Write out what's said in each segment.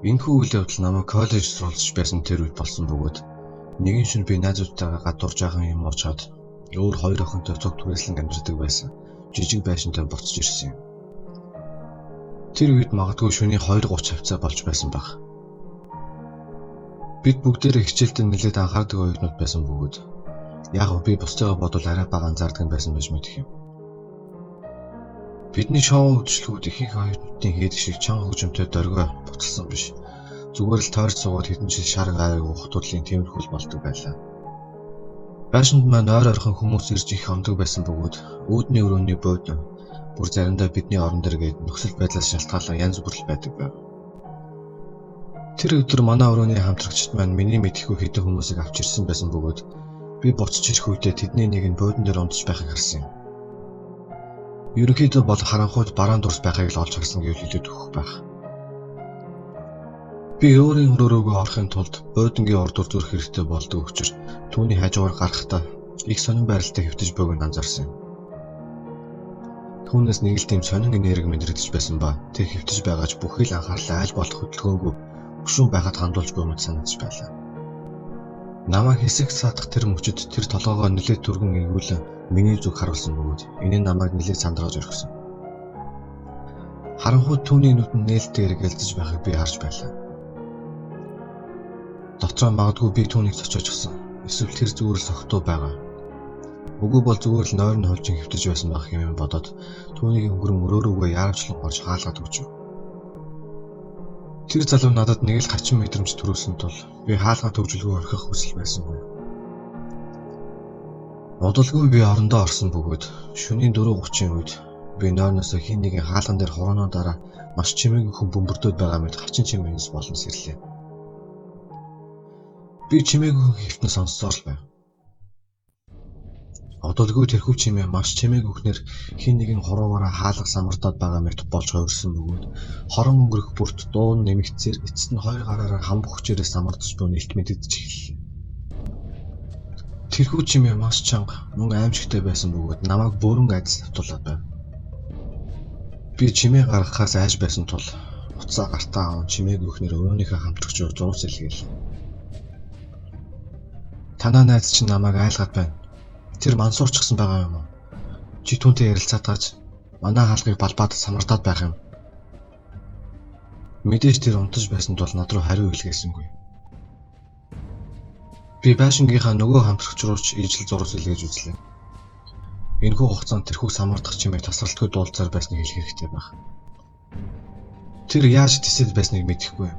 Энэхүү үйл явдал намайг коллежид суралцж байсан тэр үед болсон бөгөөд нэгэн шөнө би найзуудтайгаа гадуур жаахан юм уучаад өөр хоёр охинтой цуг түрээслэн амьдардаг байсан жижиг байшинтай буцаж ирсэн юм. Тэр үед магадгүй шөнийн 2:30 хавьцаа болж байсан байх. Бид бүгдээрээ хичээлдээ нэлээд анхаардаг оюутнууд байсан бөгөөд яг би бусдыгаа бодвол арай бага анзаардаг юм байсан байж мэдэх юм. Бидний шоу үйлчлэгүүд ихэнх оюутнуудын хийдэг шиг чанга хөгжимтэй дөргөө буцалсан биш. Зүгээр л тойрч суугаад хэдэн жил шар гайг уух төрлийн тиймэрхүү л болдог байлаа. Байшинд маань ойр ойрхон хүмүүс ирж их ондог байсан бөгөөд үүдний өрөөний буудан бүр заримдаа бидний орон дээр гээд нөхцөл байдлаас шалтгаалan янз бүр л байдаг байв. Тэр өдөр манай өрөөний хамтрагчид маань миний мэдэхгүй хэдэн хүмүүсийг авч ирсэн байсан бөгөөд би буцаж ирэх үедээ тэдний нэг нь буудан дээр унтаж байхыг харсан юм. Ерөнхийдөө бол харанхуйд бараан дүрс байхыг л олж харсан гэвэл илүү төгөх байх. Би өөрийн өрөө рүүгээ орохын тулд буудангийн урд дүр зүрх хэрэгтэй болдог учир түүний хажуугаар гарахдаа их сонин байралтай хэвтэж байгааг нь анзаарсан юм. Түүнээс нэг л тийм сонин энерги мэдрэгдэж байсан ба тэр хэвтэж байгаач бүхий л анхаарлаа аль болох хөдөлгөөнгүй хөшүүн байхад хандуулж буй мэт санагдаж байлаа. Намайг хэсэг саадах тэр мөчид тэр толгоогоо нэлээд түргэн эргүүлэн миний зүг харуулсан бөгөөд энэ нь намайг нэлээд сандрааж орхисон. Харанхуй түүний нүдэнд нээлттэй эргэлзэж байхыг би харж байлаа. Дотроо магадгүй би түүнийг цочоожсэн. Эсвэл тэр зүгээр л согтуу байгаа. Үгүй бол зүгээр л нойрон хулжин хэвтэж байсан байх хэмээн бодоод түүнийг өнгөрөн өрөө рүүгээ яарвчлан орж хаалгаад өгчв. Тэр залуу надад нэг л хачин мэдрэмж төрүүлсэн тул би хаалгаа төгжлгүй орхих хүсэл байсангүй. Удалгүй би орондоо орсон бөгөөд шөнийн 4:30-ын үед би нойрноос хэн нэгэн хаалган дээр хурууны дараа маш чимээгүй хүн бөмбөрдөөд байгаа мэт хачин чимээнээс болон сэрлээ. Би чимээгүй хүн хэвтэн сонссоор л байв. Удалгүй тэрхүү чимээ маш чимээгүй хүнээр хэн нэгэн хуруугаараа хаалга самардаад байгаа мэт болж хувирсан бөгөөд хорон өнгөрөх бүрт дуу нь нэмэгдсээр эцэст нь хоёр гараараа хам хүчээрээ самардаж буй нь илт мэдэгдэж эхэллээ. Тэрхүү чимээ маш чанга мөн аимшигтай байсан бөгөөд намайг бүрэн айдас автуулаад байв. Би чимээ гаргахаас айж байсан тул утсаа гартаа аван чимээгүй хүнээр өрөөнийхөө хамтрагч руу зурус илгээл. Танаа найз чинь намайг айлгаад байна. Тэр мансуурчсан байгаа юм уу? Чи түүнтэй ярилцаатгаач манай хаалгыг балбаад самардаад байх юм. Мэдээж тэр унтаж байсан тул над руу хариу илгээсэнгүй. Би байшингийнхаа нөгөө хамтрагч руу ч ижил зурус илгээж үзлээ. Энэхүү хугацаанд тэрхүү самардах чимээг тасралтгүй дуулцаар байсныг хэлэх хэрэгтэй байх. Тэр яаж тэсэд байсныг мэдэхгүй.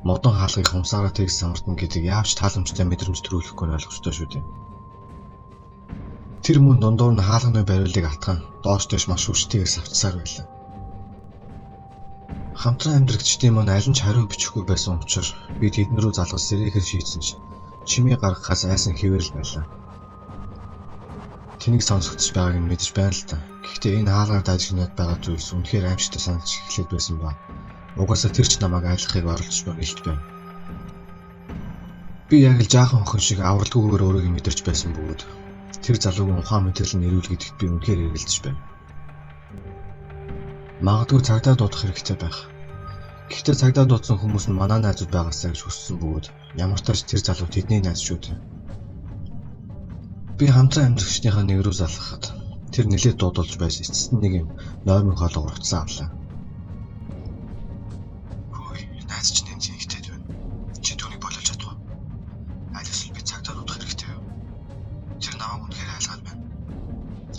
Модон хаалгыг хумсаараа тэгс самардна гэдэг яавч тааламжтай мэдрэмж төрүүлэхгүй нь ойлгомжтой шүү дээ. Тэр мөн дундуур нь хаалганы бариулыг атган доош дээш маш хүчтэйгээр савцсаар байлаа. Хамтран амьдрагчдын маань аль нь ч хариу бичихгүй байсан учраас би тэдэн рүү залгаж сэрэхээр шийдсэн ч чимээ гаргахаас айсан хэвээр л байлаа. Тэнийг сонсогдож байгааг нь мэдэж байна л та. Гэхдээ энэ хаалгаар дайжигнаад байгаа зүйлс үнэхээр аимшигтай санагдаж эхлээд байсан ба. Угаасаа тэр ч намайг айлгахыг оролдож буй илт байна. Би яг л жаахан охин шиг авралгүйгээр өөрийгөө мэдэрч байсан бөгөөд тэр залуугийн ухаан мэдрэл нь эрүүл гэдэгт би үнэхээр эргэлзэж байна. Магадгүй цагдаа дуудах хэрэгтэй байх. Гэхдээ цагдаа дуудсан хүмүүс нь манай найзууд байгаасаа гэж хүссэн бөгөөд ямар ч тач тэр залуу тэдний найз шүү дээ. Би хамтран амьдрагчдынхаа нэг рүү залгахад тэр нэлээд дуудулж байж эцэст нь нэг юм нойрмог хоолойгоор утсан авлаа. Хөөе, найз чинь энэ зинхтэй байна. Чи түүнийг боловч чадах уу? Аль эсвэл би цагдаа дуудах хэрэгтэй юу? Тэр намайг үнэхээр айлгаад байна.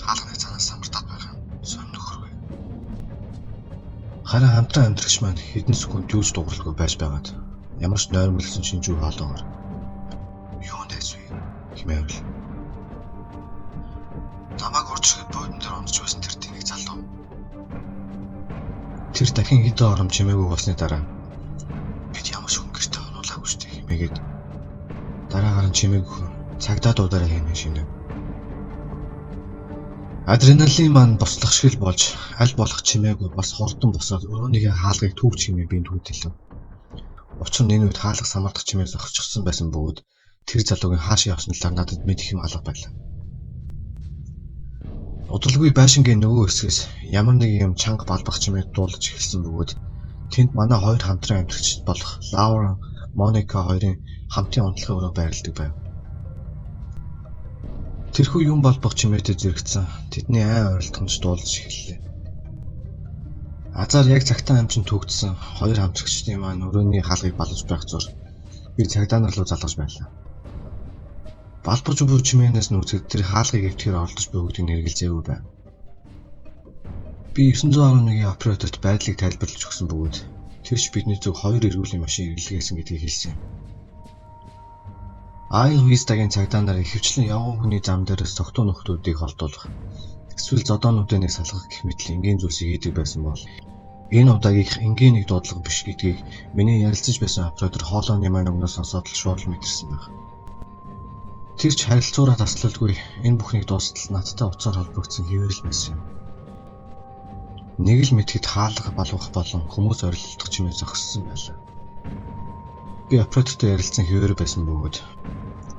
Хаалганы цаанаас самартаад байгаа юм. Сонь нөхөр вэ? Харин хамтран амьдрагч маань хэдэн секунд юу ч дуугаралгүй байж байгаад ямар ч нойрмоглосон шинжүү хоолоогоор юу найз вэ хэмээн орил. Намайг урж ирэхэд буудан дээр унтж байсан тэр тэнэг залуу. Тэр дахин хэдэн ором чимээгүй болсны дараа бид ямар ч хүн гэртээ хонуулаагүй шүү дээ хэмээгээд дараагаар нь чимээгүй цагдаа дуудаарай хэмээн шинэв. Адреналин маань бослох шиг л болж аль болох чимээгүй бас хурдан босоод өрөөнийхөө хаалгыг түүвч хэмээн би түүнд хэлв. Учир нь энэ үед хаалга самардах чимээ зогсчихсон байсан бөгөөд тэр залуугийн хаашаа явсан талаар надад мэдэх юм алга байлаа. Удалгүй байшингийн нөгөө хэсгээс ямар нэг юм чанга балбах чимээ дуулаж эхэлсэн бөгөөд Тэнд манай хоёр хамтран амьдрагчид болох Лаурен, Моника хоёрын хамтын унтлагын өрөө байрладаг байв. Тэрхүү юм болбох чимээтэй зэрэгцсэн тэдний айн ойролтгонч дуулаж эхэллээ. Азаар яг цагтаа амжин түгдсэн хоёр хамтрагчдын маань өрөөний хаалгыг балаж байх зур би цагдаа нар руу залгаж байлаа. Балбарж буй чимээнээс нь үзэхэд тэр хаалгыг эвдэхээр оролдож буй гэдгийг хэрэгэлзээгүй байв. Би 911-ийн операторт байдлыг тайлбарлаж өгсөн бөгөөд тэр ч бидний зөв хоёр эргүүлийн машин эргэлгээсэн гэдгийг хэлсэн юм. Айл Вистагийн цагдаа нар ихэвчлэн явган хүний зам дээрээс согтуу нөхдүүдийг холдуулах эсвэл зодоонуудыг нэг салгах гэх мэт энгийн зүйлсийг хийдэг байсан бол энэ удаагийнх энгийн нэг дуудлага биш гэдгийг миний ярилцаж байсан оператор хоолойны маань өмнөөс сонсоод л шууд мэдэрсэн байх. Тэр ч харилцуураа таслалгүй энэ бүхнийг дуустал надтай утсаар холбогдсон хэвээрэл байсан юм. Нэг л мэтгэд хаалга балгах болон хүмүүс орилдох чимээ зогссон байлаа. Би оператортой ярилцсан хэвээр байсан бөгөөд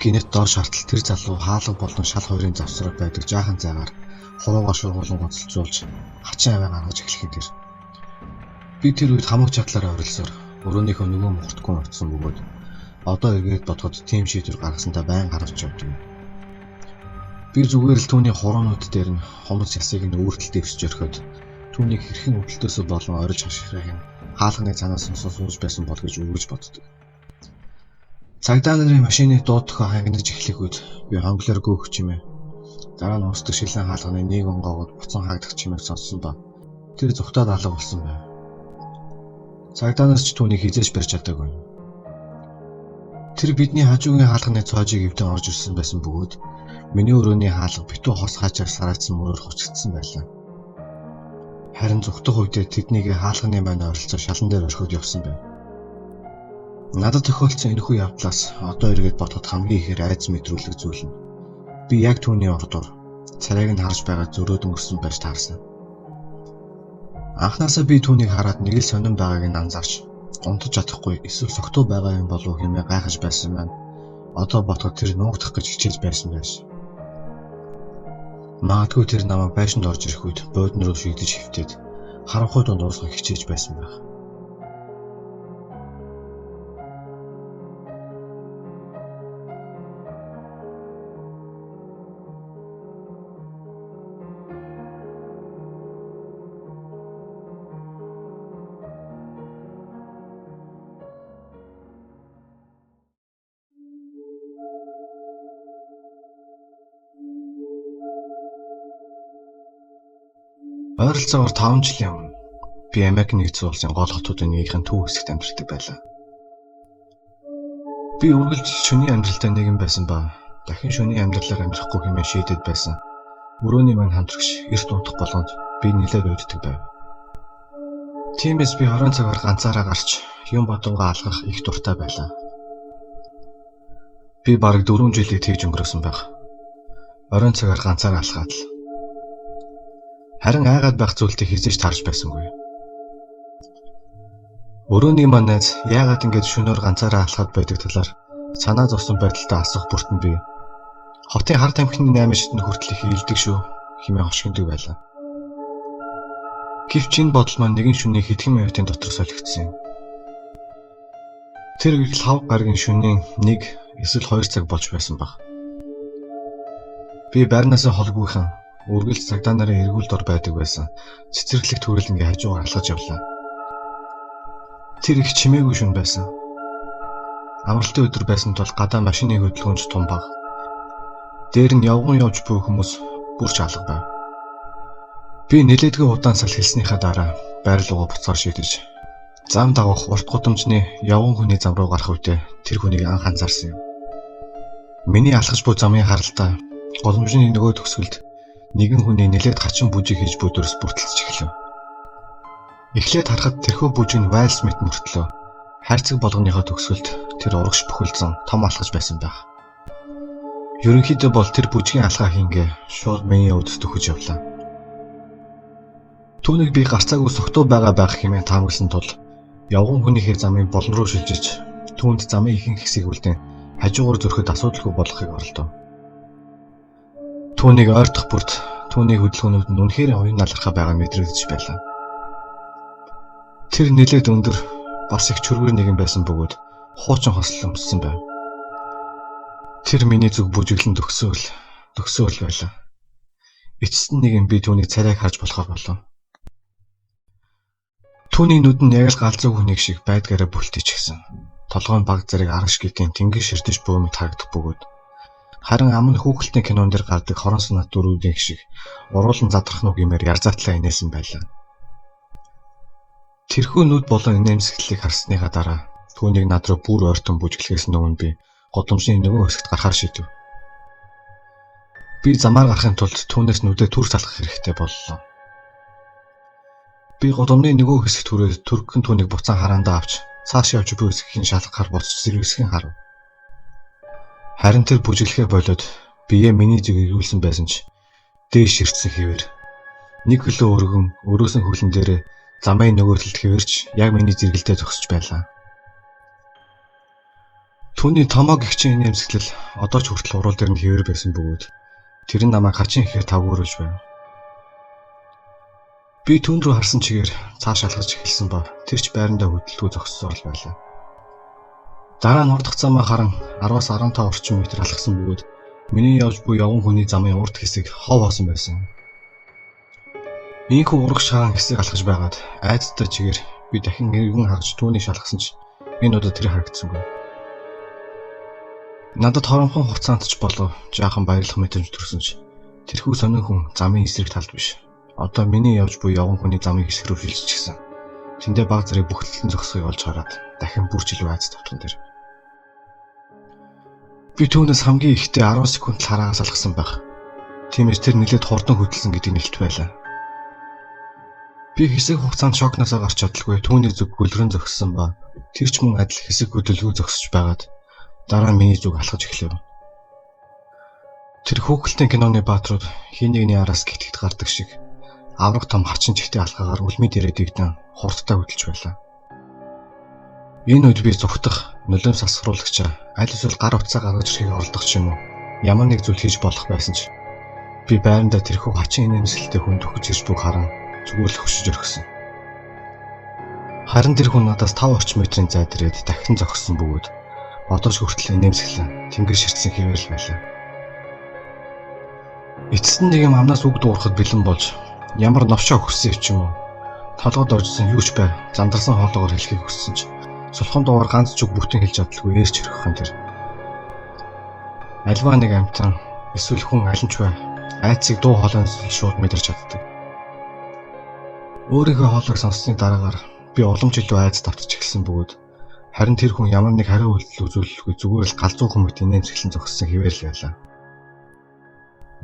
гинэт доор шартал тэр залуу хаалга болон шал хоёрын завсраар байдаг жаахан зайгаар хуруугаа шургуулан гоцолжуулж хачин аваа гаргаж эхлэхэд тэр. Би тэр үед хамаг чадлаараа орилсоор өрөөнийхөө нөгөө мухардгүй очсон бөгөөд одоо эргээд бодоход тийм шийдвэр гаргасандаа байн гаргаж явдаг юм. Би зүгээр л түүний хуруунууд дээр нь хомос ясыг нь өөртөл дэвсэж орхиод түүнийг хэрхэн өвдөлтөөсөө болон орилж хашгирахыг нь хаалганы цаанаас сонсоо сууж байсан бол гэж өгөж боддог. Цагдаа нарын машины дуу тохио хангинаж эхлэх үед би хонглоор гөөх чимээ. Дараа нь устдаг шилэн хаалганы нэг онгоогод буцан хаагдах чимээг сонссон ба тэр зүхтаад алга болсон байв. Цагдаа нар ч түүнийг хизээж барьж чадаагүй. Тэр бидний хажуугийн хаалганы цоожийг эвдэн орж ирсэн байсан бөгөөд миний өрөөний хаалга битүү хос хаачаар сараацсан мөрөөр хувцагдсан байлаа. Харин зүхтах үедээ тэднийг хаалганы маань ойролцоо шалан дээр орхиод явсан байв. Надад тохиолдсон энэхүү явдлаас одоо эргээд бодоход хамгийн ихээр айдас мэдрүүлэх зүйл нь би яг түүний урдуур царайг нь харж байгаа зөрөөд өнгөрсөн байж таарсан. Анхнаасаа би түүнийг хараад нэг л сонин байгааг нь анзаарч унтаж чадахгүй эсвэл согтуу байгаа юм болов уу хэмээн гайхаж байсан маань одоо бодоход тэр нуугдах гэж хичээж байсан байж. Магадгүй тэр намайг байшинд орж ирэх үед буудан руу шигдэж хэвтээд харанхуй дунд уусгах хичээж байсан байх. Ойролцоогоор 5 жилийн өмнө би Америк нэгдсэн улсын гол хотуудын нэгийнхэн төв хэсэгт амьдардаг байлаа. Би үргэлж шөнийн амьдралтай нэгэн байсан ба дахин шөнийн амьдралаар амьдрахгүй хэмээн шийдээд байсан. Өрөөний маань хамтрагч эрт унтах болгонд би нэлээд уйддаг байв. Тиймээс би хорон цагаар ганцаараа гарч юм бодонгоо алгах их дуртай байлаа. Би бараг 4 жилийг тэгж өнгөрөөсөн байх. Оройн цагаар ганцаараа алхаад л. Харин айгаад байх зүйлтэй хэзээ ч таарч байсангүй. Өрөөний маань найз яагаад ингэж шөнөөр ганцаараа алхаад байдаг талаар санаа зовсон байдалтай асуух бүртэн би хотын хар тамхины 8 шатнд хүртэл их илдэг шүү хэмээн хошигнодог байлаа. Гэвч энэ бодол маань нэгэн шөнийн хэдхэн минутын дотор солигдсон юм. Тэр үед хав гарагийн шөнийн 1 эсвэл 2 цаг болж байсан баг. Би байрнаасаа холгүйхэн үргэлж цагдаа нарын эргүүл дор байдаг байсан. Цэцэрлэг төрөлнгийн хажуугаар алхаж явлаа. Тэр их чимээгүй шөнө байсан. Амралтын өдөр байсан тул гадаа машины хөдөлгөөнч тун бага. Дээр нь явган явж буй хүмүүс бүрч алга байв. Би нэлээдгүй удаан салхилсныхаа дараа байр руугаа буцаар шийдэж зам дагах урт гудамжны явган хүний зам руу гарах үедээ тэр хүнийг анх анзаарсан юм. Миний алхаж буй замын харалтаа гудамжны нөгөө төгсгөлд нэгэн хүний нэлээд хачин бүжиг хийж буй дүрс бүртэлж эхлэв. Эхлээд харахад тэрхүү бүжиг нь вальс мэт мөртлөө хайрцаг болгоныхоо төгсгөлд тэр урагш бохилцсон том алхаж байсан байх. Ерөнхийдөө бол тэр бүжгийн алхаа хийнгээ шууд миний өвдөс төхөж явлаа. Түүнийг би гарцаагүй согтуу байгаа байх хэмээн таамагласан тул явган хүнийхээ замын болон руу шилжиж түүнд замын ихэнх хэсгийг үлдэн хажуугаар зөрөхөд асуудалгүй болохыг оролдов. Түүнийг ойртох бүрт түүний хөдөлгөөнүүд нь үнэхээр уян налархай байгаа мэдрэгдэж байлаа. Тэр нэлээд өндөр бас их чөргөр нэгэн байсан бөгөөд хуучин хослол өмссөн байв. Тэр миний зүг бүжиглэн төгсөөл байлаа. Эцэст нь нэгэн би түүний царайг харж болохоор болов. Түүний нүд нь яг л галзуу хүнийг шиг байдгаараа бүлтийчихсэн. Толгой нь баг зэрэг аргаш гитийн тэнгэр ширтэж буй мэт харагдах бөгөөд харин ам нь хүүхэлтийн кинон дээр гардаг хорон санаат дүрүүдийн шиг уруулан задрах нүг гэмээр ярзаатлаа инээсэн байлаа. Тэрхүү нүд болон инээмсэглэлийг харсныхаа дараа түүнийг над руу бүр ойртон бүжиглэхээс өмнө би гудамжны нөгөө хэсэгт гарахаар шийдэв. Би замаар гарахын тулд түүнээс нүдээ түр салгах хэрэгтэй боллоо. Би гудамжны нөгөө хэсэгт хүрээд түргэн түүнийг буцаан хараандаа авч цааш явж буй хэсгийн шалгахаар буцаж зэрэгсгэн харав. Харин тэр бүжиглэхээ болиод биеэ миний зүг эргүүлсэн байсан ч дээш ирсэн хэвээр нэг хөлөө өргөн өрөөсөн хөлн дээрээ замын нөгөө талд хэвэрч яг миний зэрэгэлдээ зогсож байлаа. Түүний томоо гэгчийн инээмсэглэл одоо ч хүртэл уруул дээр нь хэвээр байсан бөгөөд тэр нь намайг хачин ихээр тавгууруулж байв. Би түүн рүү харсан чигээр цааш алхаж эхэлсэн ба тэр ч байрандаа хөдөлдгөө зогссоор л байлаа. Дараа нь урдах замаа харан 10-аас 15 орчим метр алхсан бөгөөд миний явж буй явган хүний замын урд хэсэг хов хоосон байсан. Ийхүү урагш хаан хэсэг алхаж байгаад айдастай чигээр би дахин эргэн харж түүнийг шалгасан ч энэ удаа тэр харагдсангүй. Надад хоромхон хугацаанд ч болов жаахан баярлах мэдрэмж төрсөн ч тэрхүү сонин хүн замын эсрэг талд биш. Одоо миний явж буй явган хүний замын хэсэг рүү шилжчихсэн. Тэндээ баг зэрэг бүхэлдэн зогсохыг олж хараад дахин бүр ч илүү айц тавтан дээр. Би түүнээс хамгийн ихдээ 10 секунд л хараагаас алхсан байх. Тиймээс тэр нэлээд хурдан хөдөлсөн гэдгийг нэлт байлаа. Би хэсэг хугацаанд шокноосоо гарч чадалгүй түүний зүг гөлрөн зогссон ба тэр ч мөн адил хэсэг хөдөлгөө зогсож байгаад дараа нь миний зүг алхаж эхлэв. Тэр хүүхэлтийн киноны баатрууд хин нэгний араас гитгэд гардаг шиг авраг том хачин чихтэй алхаагаар үлмий дээрээ дэгдэн хурдтай хөдөлж байлаа. Энэ үед би зүхтах, нулимс асгаруулагчаа аль эсвэл гар утсаа гаргаж ирэхийг оролдох ч юм уу ямар нэг зүйл хийж болох байсан ч би байрандаа тэрхүү хачин инээмсэглэлтэй хүн төхөж ирж бүг харан зүгээр л хөшиж орхисон. Харин тэр хүн надаас 5 орчим метрийн зайд ирээд дахин зогссон бөгөөд одоо ч хүртэл инээмсэглэн тэнгэр ширтсэн хэвээр л байлаа. Эцэст нь нэг юм амнаас үг дуурахад бэлэн болж ямар новшоо өгсөн ч юм уу толгойд оржсэн юу ч бай зандарсан хоолоогоор хэлхийг хүссэн ч сулхан дуугаар ганц ч үг бүтэн хэлж чадалгүй ээрч хэрэх юм тэр. Альва нэг амьтан эсвэл хүн аль нь ч бай айцыг дуу хоолойноос л шууд мэдэрч чаддаг. Өөрийнхөө хоолойг сонссны дараагаар би улам ч илүү айц давтаж эхэлсэн бөгөөд харин тэр хүн ямар нэг хариу үйлдэл үзүүлэлгүй зүгээр л галзуухан мэт инээмсэглэн зогссон хэвээр л байлаа.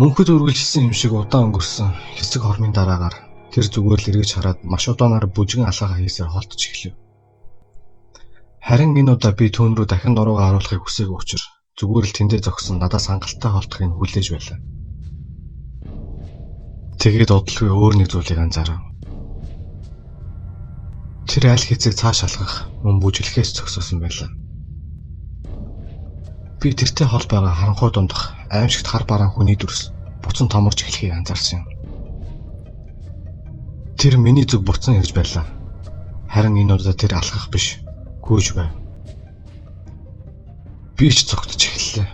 Мөнхөд үргэлжилсэн юм шиг удаан өнгөрсөн хэсэг хормын дараагаар тэр зүгээр л эргэж хараад маш удаанаар бүжгэн алхаагаа хийсээр холдож эхлэв. Харин энэ удаа би түүн рүү дахин нуруугаа харуулахыг хүсээгүй учраас зүгээр л тэндээ зогсон надаас хангалттай холдохыг хүлээж байлаа. Тэгээд удалгүй өөр нэг зүйлийг анзаарав. Тэр аль хэзээ цааш алхах мөн бүжиглэхээс зогсоосон байлаа. Би тэртэй хол байгаа харанхуй дундах аимшигт хар бараан хүний дүрс буцан томорч эхлэхийг анзаарсан юм. Тэр миний зүг буцан ирж байлаа. Харин энэ удаа тэр алхах биш, гүйж байв. Би ч цогтож эхэллээ.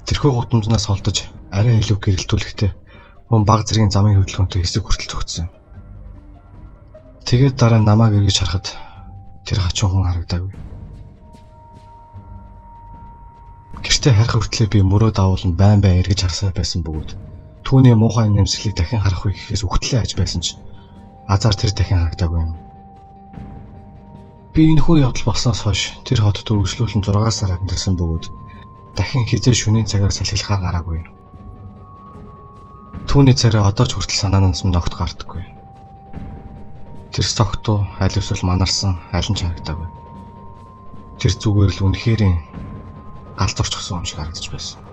Тэрхүү гудамжнаас холдож арай илүү гэрэлтүүлэхдээ мөн баг зэргийн замын хөдөлгөөнтэй хэсэг хүртэл зогтсон. Тэгээд дараа намайг эргэж харахад тэр хачин хүн харагдаагүй. Гэртээ харих хүртлээр би мөрөө давуулан байн байн эргэж харсаар байсан бөгөөд түүний муухай нэмсгэлийг дахин харах үе гэхээс үхтлээ аж байсан ч азар тэр дахин харагдаагүй юм. Би энэхүү явдал болсноос хойш тэр хотод үргэлжлүүлэн 6 сар амьдарсан бөгөөд дахин хэзээ шөнийн цагаар салхилахаар гараагүй. Түүний царай одоо ч хүртэл санаанаас минь огт гардаггүй. Тэр согтуу аль эсвэл манарсан аль нь ч харагдаагүй. Тэр зүгээр л үнэхээрийн галзуурчсан юм шиг харагдаж байсан.